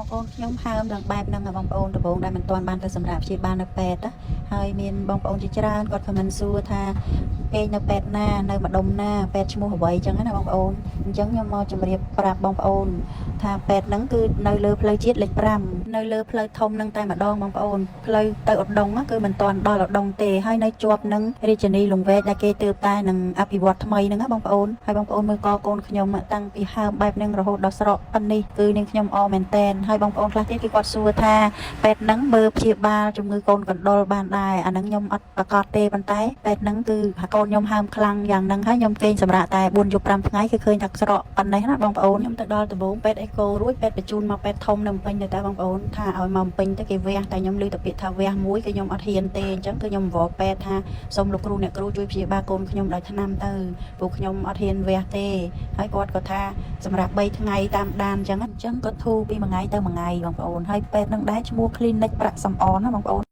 កកូនខ្ញុំហើមឡើងបែបហ្នឹងបងប្អូនដំបូងដែលមិនទាន់បានទៅសម្រាប់ព្យាបាលនៅពេទ្យណាហើយមានបងប្អូនជាច្រើនគាត់ comment សួរថាគេងនៅពេទ្យណានៅម្ដុំណាពេទ្យឈ្មោះអ្វីអញ្ចឹងណាបងប្អូនអញ្ចឹងខ្ញុំមកជម្រាបប្រាប់បងប្អូន ថាពេទ្យហ្នឹងគឺនៅលើផ្លូវជាតិលេខ5នៅលើផ្លូវធំហ្នឹងតែម្ដងបងប្អូនផ្លូវទៅឧដុង្គគឺមិនទាន់ដល់ឧដុង្គទេហើយនៅជាប់នឹងរាជធានីលង្វែកដែលគេទើបតែនឹងអភិវឌ្ឍថ្មីហ្នឹងណាបងប្អូនហើយបងប្អូនមើលកកូនខ្ញុំតាំងពីហើមបែបហ្នឹងរហូតដល់ស្រកប៉ុណ្នេះគឺនាងខ្ញុំអមែនតែនហើយបងប្អូនខ្លះទៀតគឺគាត់សួរថាពេទ្យហ្នឹងមើលព្យាបាលជំងឺកូនកណ្ដុរបានដែរអាហ្នឹងខ្ញុំអត់ប្រកាសទេប៉ុន្តែពេទ្យហ្នឹងគឺកូនខ្ញុំហើមខ្លាំងយ៉ាងហ្នឹងហើយខ្ញុំគេងសម្រាប់តែ4យប់5ថ្ងៃគឺឃើញថាស្រកប៉ុណ្ណេះណាបងប្អូនខ្ញុំទៅដល់ដំបូងពេទ្យអេកូរួចពេទ្យបញ្ជូនមកពេទ្យធំនៅភ្នំពេញទៅតើបងប្អូនថាឲ្យមកភ្នំពេញទៅគេវះតែខ្ញុំឮតែពាក្យថាវះមួយគឺខ្ញុំអត់ហ៊ានទេអញ្ចឹងគឺខ្ញុំអង្វរពេទ្យថាសូមលោកគ្រូអ្នកគ្រូជួយព្យាបាលកូនខ្ញុំដោយថ្នាំទៅពួកខ្ញុំអត់ហ៊ានវះទេហើយគាត់ក៏ថាសម្រាប់3ថ្ងៃតាមដានអញ្ចឹងអញ្ចឹងក៏ធូរពីមួយថ្ងៃទៅមួយថ្ងៃបងប្អូនហើយពេទ្យនឹងដែរឈ្មោះ Clinic ប្រាក់សំអនណាបងប្អូន។